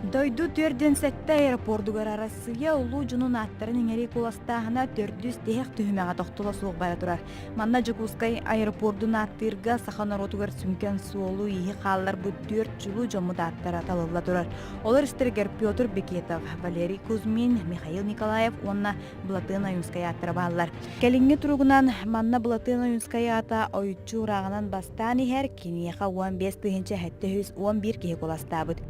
Дойду 47 аэропордугар Арассыыйа улуу дьонун ааттарын иҥэрии куоластааһына төрдүс тиһэх түһүмэҕэ тохтоло суох бара турар. Манна Дьокуускай аэропордун ааттыырга саха норуотугар сүҥкэн суолу-ииһи хаалларбыт түөрт чулуу дьоммут ааттара талылла турар. Олор истэригэр Петр Бекетов, Валерий Кузьмин, Михаил Николаев уонна Былатыан Ойуунскай ааттара бааллар. Кэлиҥҥи туругунан манна Былатыан Ойуунскай аата ойуччу урааҕынан бастаан иһэр, киниэхэ 15 711 киһи куоластаабыт.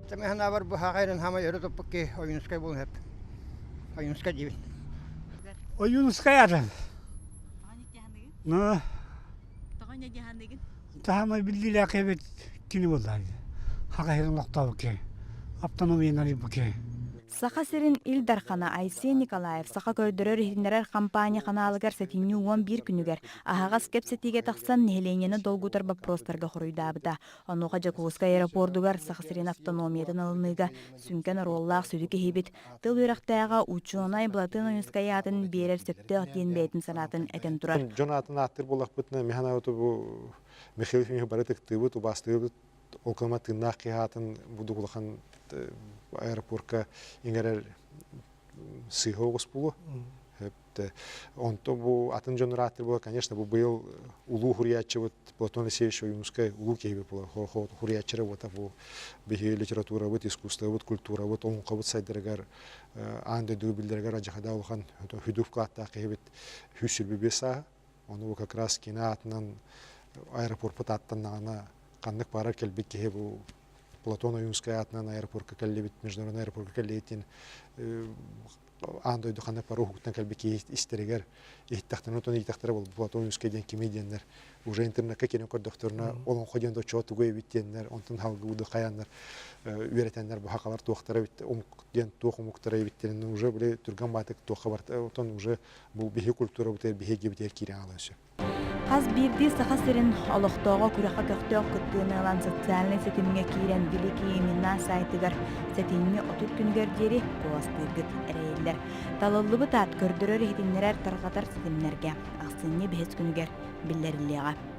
Санаабар бу хаҕайрын хамай өрө туппут киһи Ойуунускай буолуон сөп. Ойуунускай диибин. Ойуунускай атын. Ну, таһамай биллиилээх эбит кини буоллар. Хахайын олохтообут киһи. Автономиянан бу киһи. Саха сирин Ил Дархана Айсен Николаев Саха көрдөрөр-иһитиннэрэр хампаанньа ханаалыгар сэтинньи 11 күнүгэр аһаҕас кэпсэтиигэ тахсан нэһилиэнньэни долгутар боппуруостарга хоруйдаабыта. Онуоха Дьокуускай аэропордугар Саха сирин автономиятын ылыныыга сүҥкэн оруоллаах сүдү киһибит, тыл үөрэхтээҕэ учуонай Былатыан Ойуунускай аатын биэрэр сөптөөх диэн бэйэтин санаатын этэн турар. Дьон аатын ааттыыр буоллахпытына, мин санаабыт бу Михаил Ефимович бары ытыктыыбыт, убаастыыбыт, ол кыма тыыннаах киһи аатын бу улахан аэропорка иҥэрэр сыыһа оҕус буолуо. Онто бу атын дьон ырааттыр була, конечно, бу быйыл улуу хуруйааччыбыт Платон Алексеевич Ойуунускай улуу киһибит буолар. Хуруйааччыра буота бу биһиги литературабыт, искусствобыт, культурабыт, олоҥхобут сайдарыгар аан дойду биллэригэр адьахада улахан хүдүү вкладтаах киһибит 125 сааһа. Ону бу как раз кини аатынан аэропорпут ааттаннаҕына ханнык баарар кэлбит киһи бу Платон Ойуунскай аатынан аэропорка кэллибит, международный аэропорка кэллибит аан дойду ханнык бары уһуктан кэлбит киһи истэригэр иһиттэхтэринэ отон ииттэхтэрэ буолбут Платон Ойуунскай диэн кимий диэннэр уже интернекка киирэн көрдөхтөрүнэ олоҥхо диэн доччуга тугу эбит диэннэр онтон халгыбыды хайааннар үөрэтэннэр бу хахалар туохтара эбит омук диэн туох омуктара эбиттэрин уже били түргэн баатык туохха барта отон уже бу биһи культурабытыгар биһиги киирэн аалан сөп. Хас биирдии Саха сирин олохтооҕо күрэххэ көхтөөх кыттыыны ылан социальнай ситимҥэ киирэн Великие имена сайтыгар сэтинньи 30 күнүгэр диэри куоластыыргыт эрэйиллэр. Талыллыбыт аат көрдөрөр-иһитиннэрэр тарҕатар ситимнэргэ ахсынньы бэһис күнүгэр биллэриллиэҕэ.